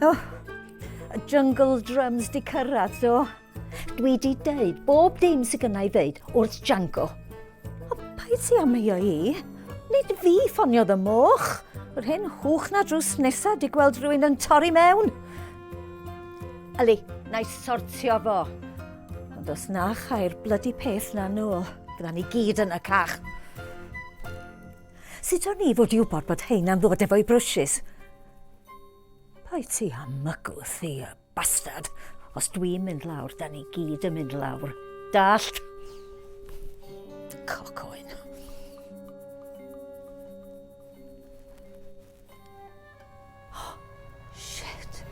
Oh, y jungle drums di cyrraedd, do. Dwi di deud bob dim sydd gynna i ddeud wrth Django. O, paid ti am eio i? Nid fi ffoniodd y moch. Yr hen hwch na drws nesa di gweld rhywun yn torri mewn. Yli, na i sortio fo. Ond os na chai'r blydi peth na nôl, fydda ni gyd yn y cach. Sut o'n i fod i wybod bod heina'n ddod efo'i brwshys? Paid ti â mygwth i, y bastard. Os dwi'n mynd lawr, da ni gyd yn mynd lawr. Dallt? Cocoen. Oh, shit.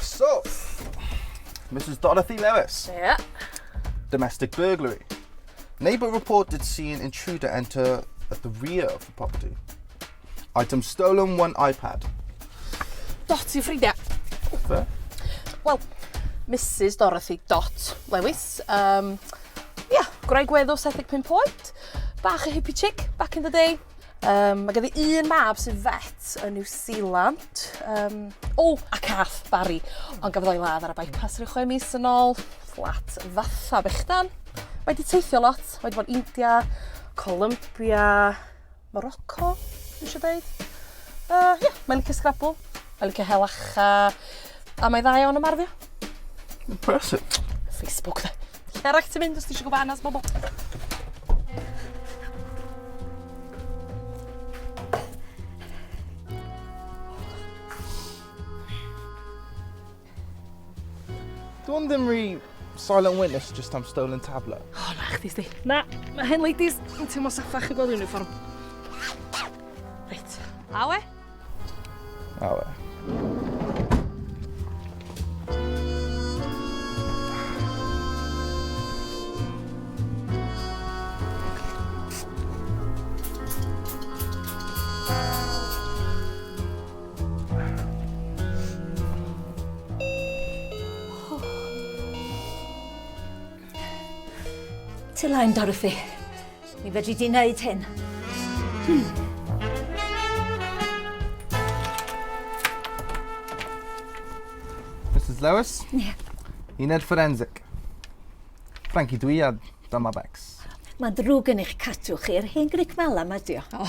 So, Mrs Dorothy Lewis. Yeah. Domestic burglary. Neighbour reported seeing intruder enter at the rear of the property. Item stolen, one iPad. Dot yw ffrindiau. Fe? Wel, Mrs Dorothy Dot Lewis. Um, ia, gwraig weddw 75 oed. Bach o hippie chick back in the day. Um, mae ganddi un mab sy'n vet yn New Zealand. Um, o, a cath, Barry. Ond gafodd o'i ladd ar y bypass rhyw chwe mis yn ôl. Fflat fatha bechdan. Mae wedi teithio lot. Mae wedi bod India, Columbia, Morocco, dwi eisiau dweud. Yeah, mae'n licio Scrabble, mae'n licio hel acha, a mae dda iawn am arddio. Impressive. Facebook, de. Lle arall ti'n mynd os ti eisiau gwybod hanes bobl? Dwi'n ddim rhy silent witness just am stolen tablet. O, oh, na chdi, sti. Na, mae hen ladies yn teimlo saffach yn gweld uniform. Reit, awe? Awe. Ti lain, Dorothy. Mi fedri di wneud hyn. Mrs Lewis? Ie. Yeah. Uned Forensic. Frankie dwi a dyma Bex. Mae'n ddrwg yn eich cadw chi, yr hen gric mala ma di o. O,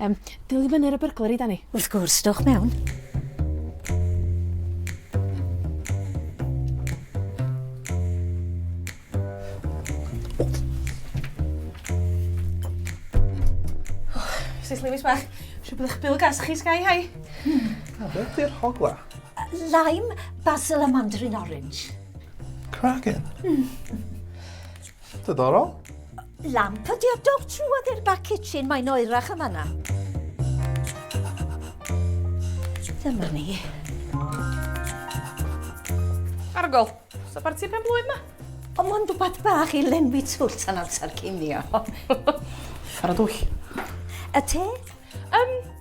um, dil i fyny ar y burglary, Dani. Wrth gwrs, dowch mewn. Mrs Lewis bach, siw bod eich bil gas chi sky high. Beth yw'r hogla? Lime, basil a mandarin orange. Cracking. Diddorol. Lamp ydi o, dowch trwodd i'r back kitchen, mae'n oerach yma na. Dyma ni. Argol, so barti pen blwydd ma? O, mond wbath bach i lenwi twll tan amser cinio. Ffarad dwll. Y te?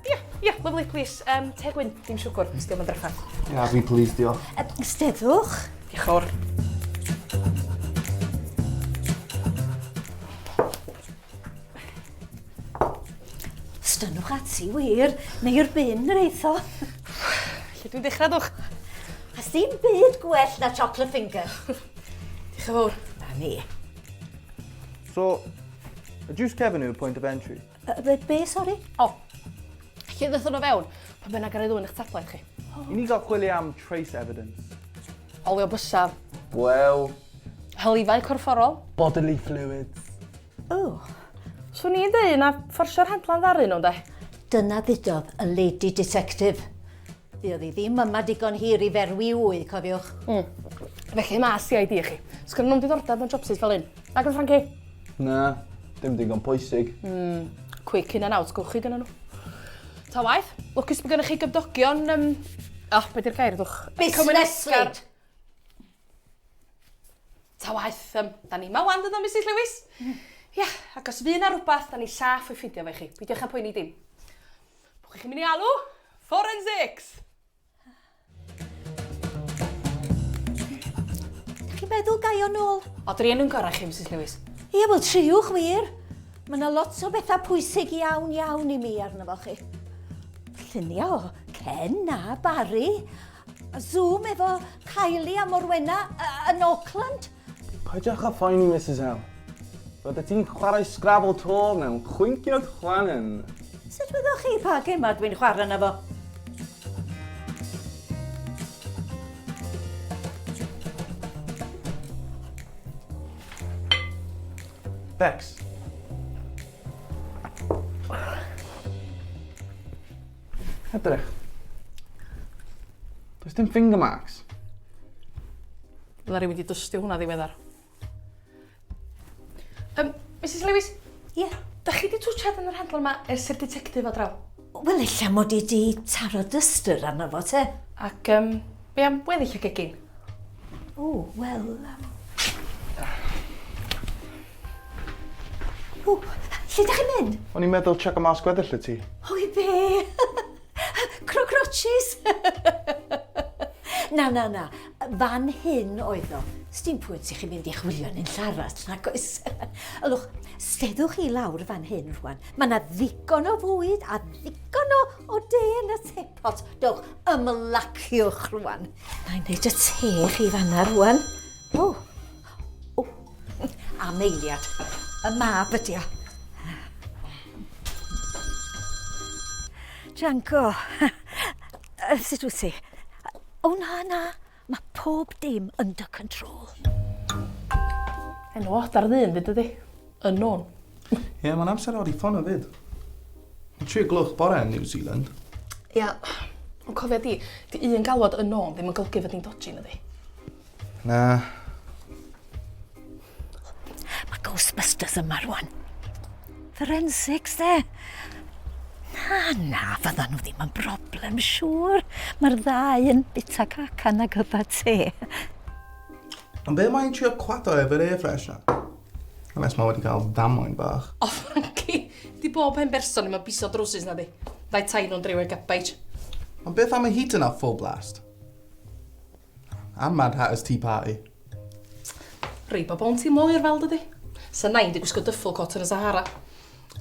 Ia, ia, lovely, please. Um, te gwyn, dim siwgr, os diolch yn drafferth. Ia, fi'n pleased, diolch. Steddwch. Diolch fawr. Stynwch ati wir, neu'r bin yr eitho. Lle dwi'n dechrau, dwch? A sdim byd gwell na chocolate finger. Diolch yn fawr. Na ni. So, y juice cefn yw'r point of entry? Be, be, sori? O, lle ddaethon nhw fewn, pa bynnag ar ei ddwyn eich tablet chi. I ni gael chwilio am trace evidence. Olio bysaf. Wel. Hylifau corfforol. Bodily fluids. O. Swn i'n dweud na fforsio'r handlan ddaru nhw, de. Dyna ddudodd y lady detective. Fuodd hi ddim yma digon hir i ferwi wy, cofiwch. Mm. Felly ma CID i chi. Sgynnon nhw'm diddordeb mewn jobsys fel hyn. Nag oes Frankie? Na, dim digon pwysig. Mm. Quick in and out, gwch chi gynnon nhw. Ta waeth, lwcus bod gennych chi gymdogion, um, oh, be di'r gair, ddwch? Busneslyd! Ta waeth, um, da ni ma wan dydan Mrs Lewis? Ia, ac os fydd na rhywbeth, da ni saff o'i ffindio fe chi. Peidiwch â poeni dim. Pwy chi'n mynd i alw? Forensics! Dach chi'n meddwl gai o nôl? O, dri enw'n gorau chi, Mrs Lewis. Ie, wel, triwch wir. Mae yna lot o bethau pwysig iawn iawn i mi arno fo chi. Lluniau o Ken a Barry, a Zoom efo Kylie a Morwenna yn Auckland. Peidiwch â phoeni, Misus L. Byddet ti'n chwarae Scrabble 'to mewn chwinciad chwannen. Sut wyddoch chi pa gemau dwi'n chwarae na fo? Bex. Edrych. Does dim finger marks. Fydda rhywun wedi dystio hwnna ddiweddar. Um, Mrs Lewis? Ie? Yeah. Da chi di twtsiad yn yr handle yma ers i'r detective o draw? Wel, ella mod i di taro dyster arno fo, te. Ac, um, be am weddill y gegin? O, wel... O, lle da chi'n mynd? O'n i'n meddwl check mas gweddill y tŷ. O, i be? Crocrochis? na, na, na. Fan hyn oedd o. Sdim pwynt i chi mynd i chwilio yn unlla arall, nag oes? Ylwch, steddwch chi lawr fan hyn rwan. Mae yna ddigon o fwyd a ddigon o, o de yn y tepot. Dewch, ymlaciwch rwan. Na i wneud y te chi fanna rwan. O, o, am eiliad. Y mab ydi o. Janko, sut wyt ti? O na, na, mae pob dim under control. Enw od ar ddyn fyd ydi. Unknown. Ie, yeah, mae'n amser od i ffono fyd. Mae'n 3 gloch bore yn New Zealand. Ia, ond cofia di, di un galwad unknown ddim yn golygu fod ni'n dodgy nadi. Na. Mae Ghostbusters yma rwan. Forensics, de. Na, na, fyddan nhw ddim yn broblem, siŵr. Mae'r ddau yn bita cacan ag yfad te. Ond be mae'n trio cwado efo'r air freshener? Unless mae wedi cael ddamwain bach. O, Frankie, di bob hen berson ddim yn piso drwsus na di. Ddau tai nhw'n drewi gabaid. Ond beth am y heater na full blast? A Mad Hatter's Tea Party. Rei bobl yn teimlo oer fel dydi. Sa nain di gwisgo duffel coat yn y Sahara.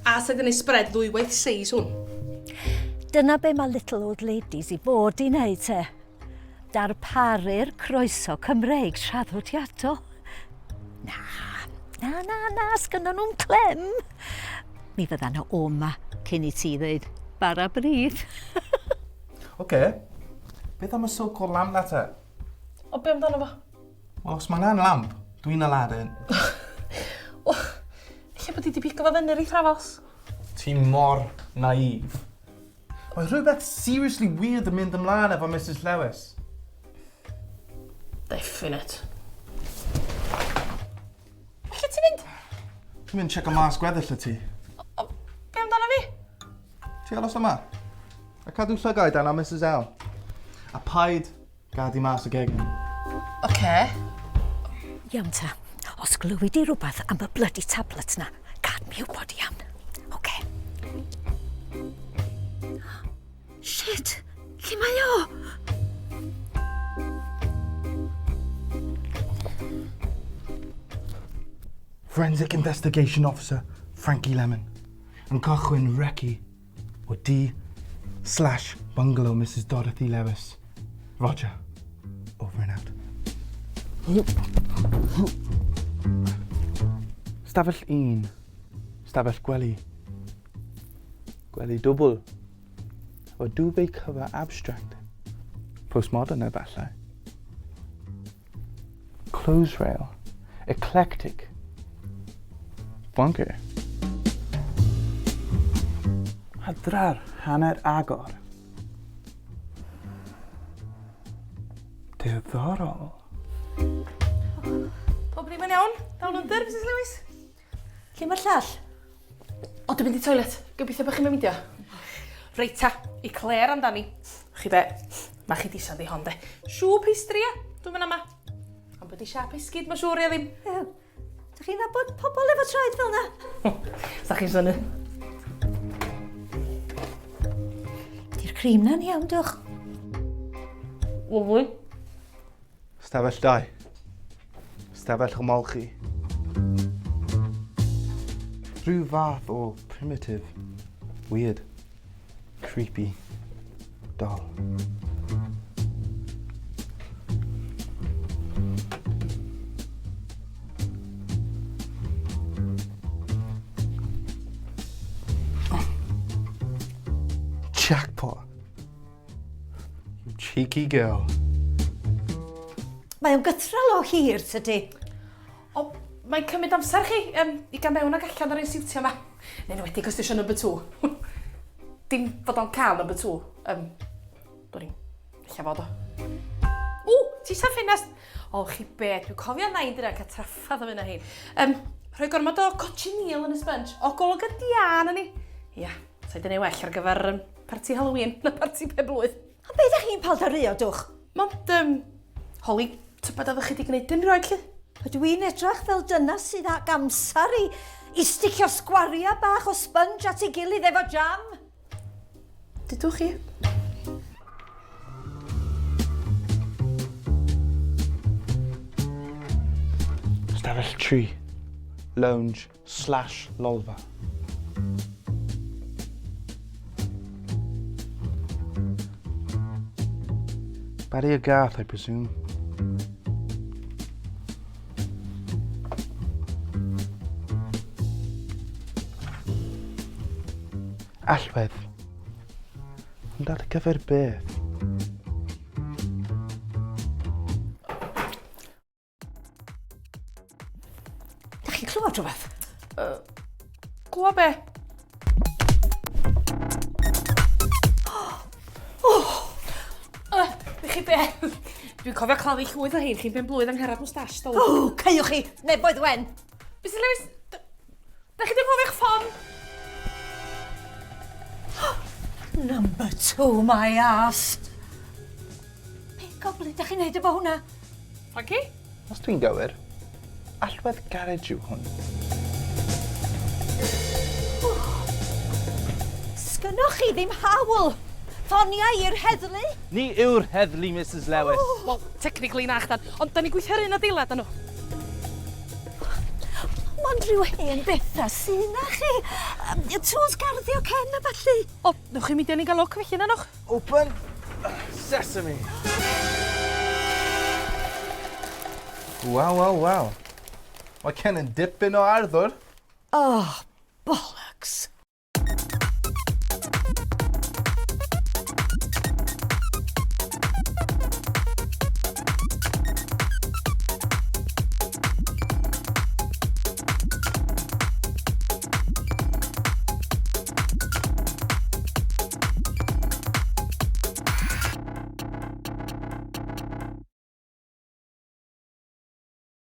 A sa di neud spread ddwywaith seis hwn. Dyna be mae Little Old Ladies i fod i wneud te. Darparu'r croeso Cymreig traddodiadol. Na, na, na, na, sgynnon nhw'n clem. Mi fydda nhw o 'ma cyn i ti ddweud bara brith. Oce. Beth am y so-called lamp na te? O, be amdano fo? Wel, os mae'n lamp, dwi'n Aladdin. O, lle bod i di pigo fo fyny reit rafos? Ti mor naif. Mae rhywbeth seriously weird yn mynd ymlaen efo Mrs Lewis. Definite. Lle ti'n mynd? Dwi'n mynd check mas gweddill y tŷ. O, be amdano fi? Ti aros yma? A cadw llygaid arno Mrs L. A paid gad i mas y gegin. Oce. Iawn ta, os glywi di rhywbeth am y bloody tablet na, gad mi wybod iawn. Oce. Shit, lle mae o? Forensic Investigation Officer Frankie Lemon yn cychwyn recce o D slash bungalow Mrs Dorothy Lewis. Roger. Over and out. Stafell 1. Stafell gwely. Gwely dwbl. O duvet cover abstract. Postmodern efallai. Clothes rail. Eclectic. Bunker. Adrar hanner agor. Diddorol. Pob ddim yn iawn? Down under, Mrs Lewis? Lle mae'r llall? O, dwi'n mynd i toilet. Gobeithio bod chi'n mynd. Reit ta, i Claire amdani. Chi be, mae chi disan di hon de. Siw pastry, ia? Dwi'n mynd yma. Ond bod i siap esgid, mae siŵr ia ddim. Ew. Dych chi'n nabod pobl efo traed fel na? Sa chi'n synnu? Di'r cream na'n iawn, dwch. Lovely. Stafell 2. Stafell ymolchi. Rhyw fath o primitive, weird, creepy doll. Jackpot. You cheeky girl. Mae o'n gythral o hir, tydi? O, mae'n cymryd amser chi i gael mewn ag allan ar ein siwtio yma. Yn enwedig os ti eisiau number 2. Dim fod o'n cael number 2. Dwi'n ella fod o. Ww, ti sa ffenast. O, chi be, dwi'n cofio nain dyna cael traffadd o fyna hyn. Rhoi gormod o cochineal yn y sponge. O, golwg y dian yn ni. Ia, sa'i dyna well ar gyfer parti Halloween na parti penblwydd. A be ydych chi'n paldaruo, dwch? Mond, holi, tybed oeddech chi wedi gwneud dim rioed, lly? Ydw i'n edrych fel dyna sydd ag amser i sticio sgwaria bach o sponge at ei gilydd efo jam? Dydwch chi? Stafell 3. Lounge slash lolfa. Barry a gath, I presume. Allwedd. Ond ar gyfer beth? Dach chi'n clywed rhywbeth? Glywed be? Oh! Chi be? Dwi'n cofio claddu llwyth o hein chi'n ben blwydd Angharad Moustache, dol. O, caewch chi, neboedd wen. Mrs Lewis, da chi ddim cofio'ch ffon? Number 2, my ass. Be goblin da chi'n neud efo hwnna? Frankie? Os dwi'n gywir, allwedd garej yw hwn. Sgynnoch chi ddim hawl. Ffonia i'r heddlu. Ni yw'r heddlu, Mrs Lewis. Wel, technically na chdan, ond da ni'n gweithio ar un adeilad â nhw. Mond rhyw hen bethau sy'n na chi. Tools garddio Ken a ballu. O, newch chi mynd i ni gael look felly na nwch? Open sesame. Waw, waw, waw. Mae Ken yn dipyn o arddwr. Oh, bollocks.